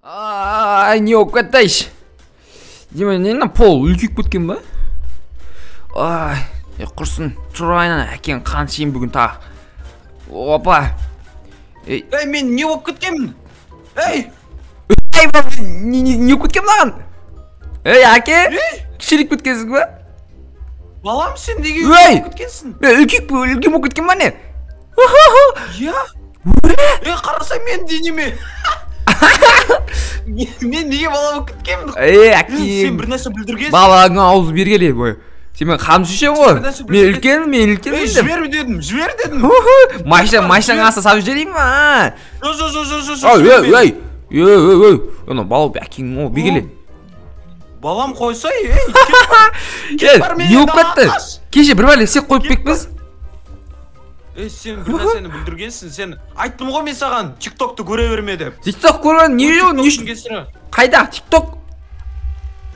Ай, не болып кетті? Деме, не мына пол үлкейіп кеткен ба? Ай, құрсын, тұрайын, әкең қаншайын бүгін тағы. Опа. Ей, мен не болып кеткенмін? Ей! Ей, не болып кеткен мынаған? Ей, әке, кішірейіп кеткенсің ба? Балам, сен неге үлкейіп кеткенсің? Мен үлкен болып кеткен ба не? Иә. Ей, қарасай мен денеме. Мен неге бала болып кеткенмін? Ей, әке. Сен бір нәрсе бүлдіргенсің. Балаңның аузы бергеле бой. Сен мен қамшы шешең ғой. Мен үлкен, мен үлкен. Ей, жібер дедім, жібер дедім. Машинаның астына салып жіберейін ба? Жоқ, жоқ, жоқ, жоқ. Ей, ей, ей, ей, ей. Ана бала әкең ғой, бергеле. Балам қойса, ей, кет бар, не болып кетті? Кеше бір бәле сен қойып бекпіз. Ей, сен бір нәрсені бүлдіргенсің, сен айттым ғой мен саған, TikTokты көре берме деп. TikTok көрген не жоқ, не үшін? Қайда TikTok?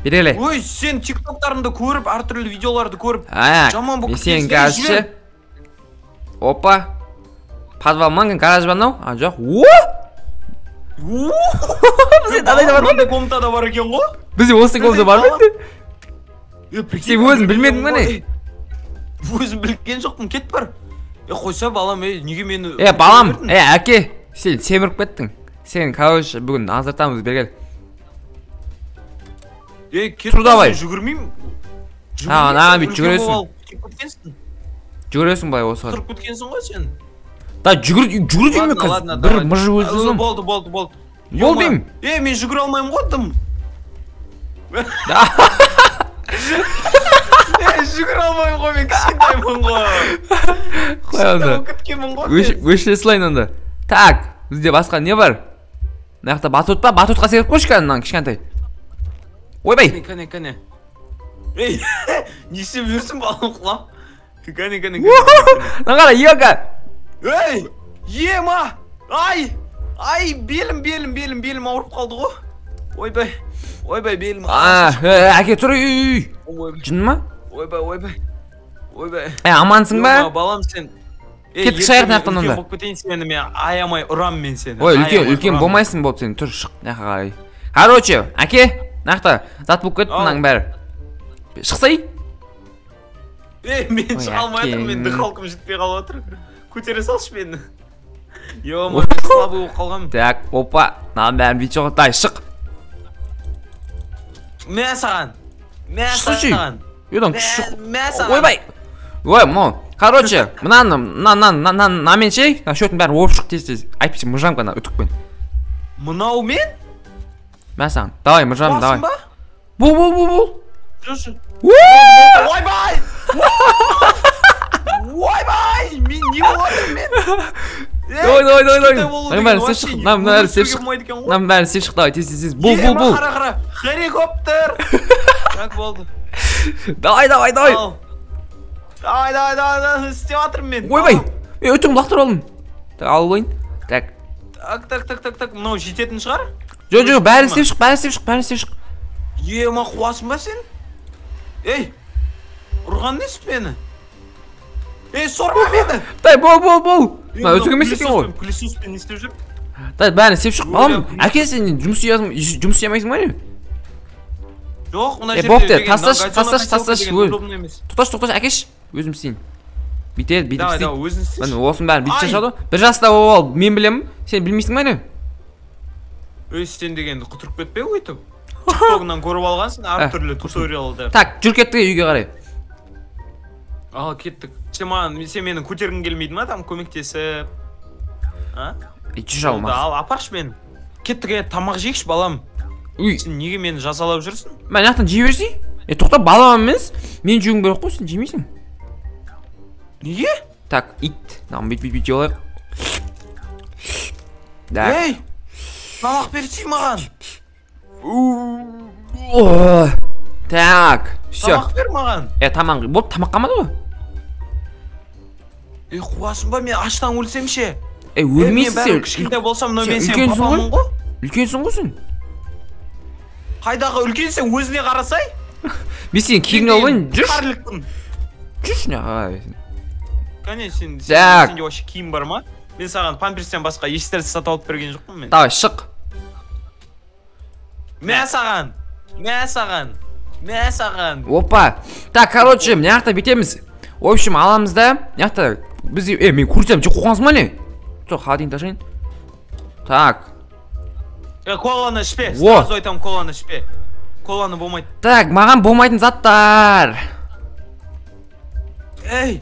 Береле. Ой, сен TikToктарыңды көріп, әртүрлі видеоларды көріп, жаман болып кеткенсің. Сен қазір. Опа. Подвал ма, гараж ба мынау? А, жоқ. О! Бізде мынандай да бар ма? Комната бар екен ғой. Бізде осы комната бар ма? Сен өзің білмедің ба не? Өзім білген жоқпын, кет бар. Қойса, балам, неге мені... Балам, әке, сен семіріп кеттің. Сен, короче, бүгін аздыртамыз, бергел. Кет, тұр давай. Жүгірмеймін. Ана, бүйтіп жүгіресің. Жүгіресің былай осыған. Тұрып кеткенсің ғой сен. Да, жүгір деймін қазір. Бір мыжы өзі. Болды, болды, болды. Бол деймін. Мен жүгіре алмаймын ғой, дым. Жүгіре алмаймын ғой, мен кішкентаймын ғой. Қой онда. Өшіре салайын онда. Так, бізде басқа не бар? Мына жақта батут па? Батутқа секіріп қойшы кәдімгі мынаны кішкентай. Ойбай. Кәне, кәне. Ей, не істеп жүрсің, балам, құлап? Кәне, кәне. Мына қара, йога. Ей, ема! Ай! Ай, белім, белім, белім, белім ауырып қалды ғой. Ойбай. Ойбай, белім. Әке, тұр, үй. Жын ма? Ойбай, ойбай. Ойбай. Амансың ба? Балам, сен. Кеттік шайық мына жақтан онда. Үлкен болып кетейін сені, мен аямай ұрам мен сені. Ой, үлкен болмайсың болды сен. Тұр, шық мына жаққа қарай. Короче, әке, мына жақта зат болып кетті мынаның бәрі. Шықсай. Ей, мен шыға алмай жатырмын, мен дыхалкам жетпей қалып жатыр. Көтере салшы мені. Ё-моё, мен слабый болып қалғанмын. Так, опа, мынаның бәрін бүйтіп жоғалтты. Ай, шық. Мә саған. Мә саған. Едан күші. Мә саған. Ойбай. Ой, мынау. Короче, мынаны, мынамен ше, мына шөттің бәрін орып шық тез-тез. Әйтпесе мыжам ғана үтікпен. Мынаумен? Мә саған. Давай, мыжам, давай. Бол, бол, бол, бол. Жүрші. Ойбай! Ойбай! Мен не болдым мен? Давай, давай, давай, давай. Мынаның бәрін істеп шық. Мынаның бәрін істеп шық. Мынаның бәрін істеп шық, давай, тез, тез, тез. Бол, бол, бол. Қара, қара. Хеликоптер. Так болды. Давай, давай, давай. Давай, давай, давай, істеп жатырмын мен. Ойбай, мен өтігімді лақтырып алдым. Так, алып алайын. Так. Так, так, так, так, так. Мынау жететін шығар? Жоқ, жоқ, бәрін істеп шық, бәрін істеп шық, бәрін істеп шық. Ема, қуасың ба сен? Ей, ұрған несі мені? Ей, сорма мені! Дай, бол, бол, бол! Мына өтік емес екен ғой. Пылесоспен не істеп жүр? Дай, бәрін істеп шық, балам. Әке, сен жұмыс істей алмайсың ба не? Жоқ, мына жерде бопты, тасташы, тасташы, тасташы. Тоқташы, тоқташы, әкеш. Өзім істейін. Бүйтеді, бүйтіп істейді. Давай, өзің істеші. Міне, осының бәрін бүйтіп шашады. Бір жаста ол, мен білемін. Сен білмейсің ба не? Өй, сен дегенді құтырып кетпе өйтіп. TikTok'нан көріп алғансың, әртүрлі туториалды. Так, жүр кеттік үйге қарай. Ал, кеттік. Сен маған, сен мені көтергің келмейді ма, там көмектесіп? А? Ей, жүр алмас. Ал, апаршы мені. Кеттік, тамақ жейікші, балам. Үй. Сен неге мені жазалап жүрсің? Мен жақтан жей берсей. Тоқта, балам емес. Мен жеуім керек қой, сен жемейсің. Неге? Так, ит. Мынаны бүйтіп бүйтіп жеп алайық. Ей! Тамақ берсей маған. Так, все. Тамақ бер маған. Тамақ, болды, тамақ қалмады ғой. Қуасың ба, мен аштан өлсем ше? Өлмейсің сен. Кішкентай болсам, мынау мен сенің папамын ғой. Үлкенсің ғой сен. Қайдағы үлкенсің, өзіне қарасай? Мен сенің киіміңді алайын, жүрші. Карликпін. Жүрші, не Кәне, сенде вообще киім бар ма? Мен саған памперстен басқа ешнәрсе сатып алып берген жоқпын мен. Давай, шық. Мә саған. Мә саған. Мә саған. Опа. Так, короче, мына жақта бүйтеміз. В общем, аламыз да. Мына жақта біз мен курицамды жеп қойғансың ба не? Жоқ, холодильник ашайын. Так. Коланы ішпе. Сразу айтамын, коланы ішпе. Коланы болмайды. Так, маған болмайтын заттар. Ей!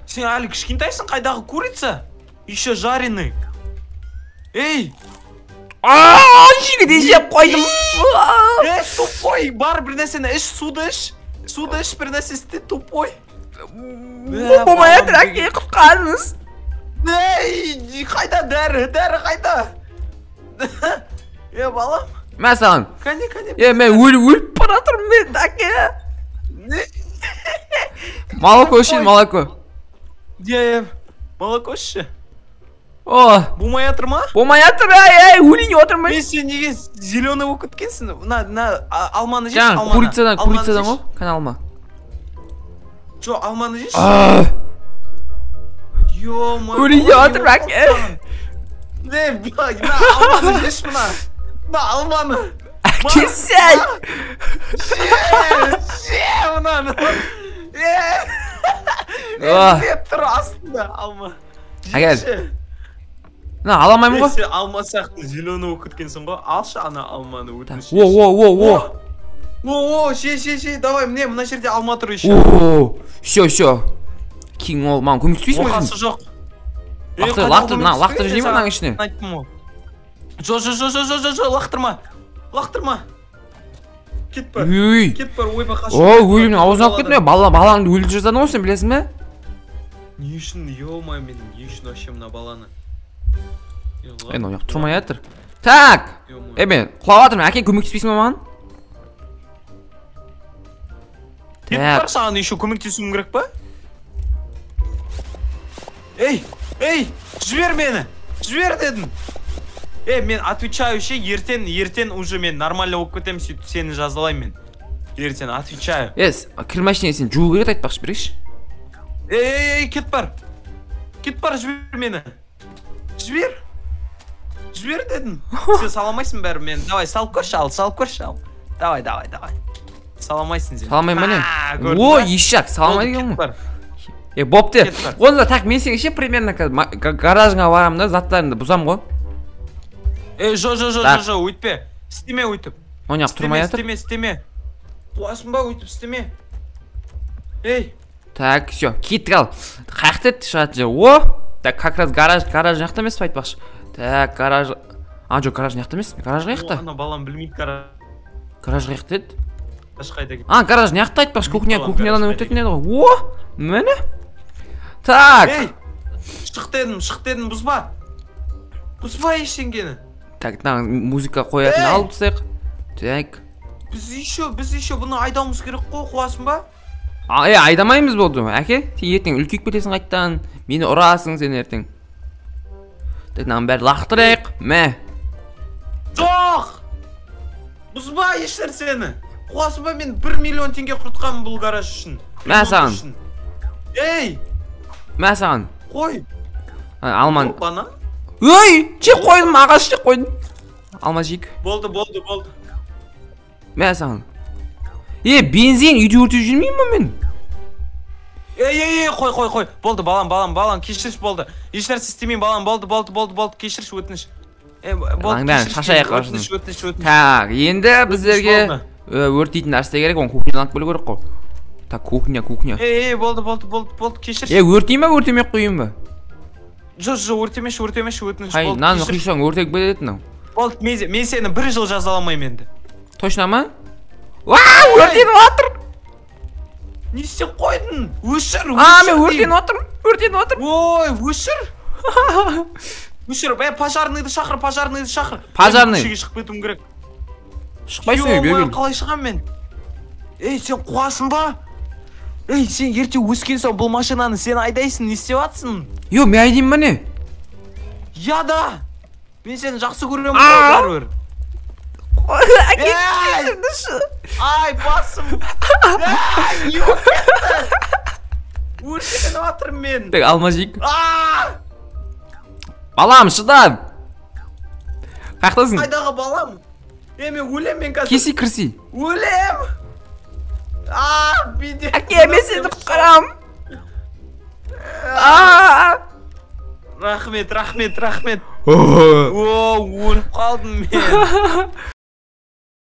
Сен әлі кішкентайсың, қайдағы курица? Еще жареный. Ей! Ааа, жігіт жеп қойдым. Ей, тупой, бар бір нәрсені іш, суды іш. Суды іш, бір нәрсе істе, тупой. Болмай жатыр, әке, құтқарыңыз. Ей, қайда дәрі, дәрі қайда? Е, балам. Мә саған. Кәне, кәне. Е, мен өліп бара жатырмын мен, әке. Молоко ішейін, молоко. Е, молоко ішші. О. Болмай жатыр ма? Болмай жатыр, ай, ай, өлейін отырмын. Мен сен неге зеленый болып кеткенсің? Мына, алманы жеші, жаңа, алманы. Курицадан, курицадан ғой, кәне алма. Жо, алманы жеші. Ё-моё. Өлейін отырмын, әке. Не, мына алманы жеші, мына. Мына алманы. Әке, сәл. Же, же, мынаны. Е, тұр астында алма. Әкел. Мына ала алмаймын ғой. Сен алма сияқты зеленый болып кеткенсің ғой. Алшы ана алманы, өтініш. О, о, о, о. О, о, ше, ше, ше, давай, міне, мына жерде алма тұр еще. О, все, все. Кинг ол, маған көмектеспейсің ба? Оқасы жоқ. Лақтыр, лақтыр, мына лақтыр жеймін мынаның ішіне. Айттым ғой. Жо, жо, жо, жо, жо, жо, лақтырма. Лақтырма. Кет бар. Кет бар, ойбай қаш. О, өлімнің аузына алып кеттім. Бала, балаңды өлтіріп жаздың ғой сен, білесің бе? Не үшін, ё-моё, мен не үшін вообще мына баланы? Ей, мынау ұяқ тұрмай жатыр. Так. Ей, мен құлап жатырмын. Әке, көмектеспейсің ба маған? Кет бар, саған еще көмектесуім керек па? Ей, ей, жібер мені. Жібер дедім. Ей, мен отвечаю ше, ертең, ертең уже мен нормально болып кетемін, сөйтіп сені жазалаймын мен. Ертең отвечаю. Ес, кір машинасын сен жуу керек айтпақшы, берейікші. Ей, ей, ей, кет бар. Кет бар, жібер мені. Жібер. Жібер дедім. Сен саламайсың бәрі мені. Давай, салып көрші ал, салып көрші ал. Давай, давай, давай. Саламайсың сен. Саламаймын ба не? О, ешак, саламайды екен ғой. Е, бопты. Онда так, мен сен ше примерно гаражыңа барамын да, заттарыңды бұзамын ғой. Ей, жо, жо, жо, жо, жо, өйтпе. Істеме өйтіп. Ойнақ тұрмай жатыр. Істеме, істеме. Қуасың ба өйтіп, істеме. Ей. Так, все, кеттік ал. Қаяқта еді шығатын жер? О, так, как раз гараж, гараж жақта емес пе айтпақшы. Так, гараж. А, жоқ, гараж жақта емес. Гараж қаяқта? Ана балам білмейді гараж. Гараж қаяқта еді? Қайда кетті? А, гараж жақта айтпақшы, кухня, кухнядан өтетін еді ғой. О, міне. Так. Ей, шық дедім, шық дедім, бұзба. Бұзба ештеңені. Так, мына музыка қоятын алып тастайық. Так. Біз еще бұны айдауымыз керек қой, қуасың ба? А, айдамаймыз болды. Әке, сен ертең үлкейіп кетесің қайттан. Мені ұрасың сен ертең. Так, мынаның бәрін лақтырайық. Мә. Жоқ! Бұзба ешнәрсені. Қуасың ба, мен 1 миллион теңге құртқанмын бұл гараж үшін. Мә саған. Ей! Мә саған. Қой. Алман. Ой, жеп қойдым, ағаш жеп қойдым. Алма жейік. Болды, болды, болды. Мә саған. Е, бензин үйде өртеп жүрмеймін ба мен? Ей, ей, ей, қой, қой, қой. Болды, балам, балам, балам, кешірші, болды. Ешнәрсе істемеймін, балам, болды, болды, болды, болды, кешірші, өтініш. Болды, кешірші, өтініш, өтініш, өтініш. Так, енді біздерге өртейтін нәрсе керек, оны кухнядан алып келу керек қой. Так, кухня, кухня. Ей, ей, болды, болды, болды, болды, кешірші. Е, өртейін ба, өртемей қояйын ба? Жоқ, жоқ, өртемеші, өртемеші, өтініш, болды. Наны құйсаң өртеп кетеді мынау. Болды, мен сені бір жыл жазаламаймын енді. Точно ма? Уа, өртеніп жатыр. Не істеп қойдың? Өшір, өшір. А, мен өртеніп отырмын, өртеніп отырмын. Ой, өшір. Өшір, пожарныйды шақыр, пожарныйды шақыр. Пожарный. Көшеге шығып кетуім керек. Шықпайсың ғой, бері кел. Қалай шығамын мен? Ей, сен қуасың ба? Ей, сен ерте өскен соң бұл машинаны сен айдайсың, не істеп жатсың? Йо, мен айдаймын ба не? Я да. Мен сені жақсы көремін ғой, бәрібір. Әке, кешіріңізші. Ай, басым. Ай, не болып кетті? Өртеніп жатырмын мен. Так, алма жейік. Балам, шыда. Қаяқтасың? Қайдағы балам? Е, мен өлем, мен қазір. Кеси, кірси. Өлем. А, менде. Әке, мен сені құтқарам. А! Рахмет, рахмет, рахмет. О! О, өліп қалдым мен.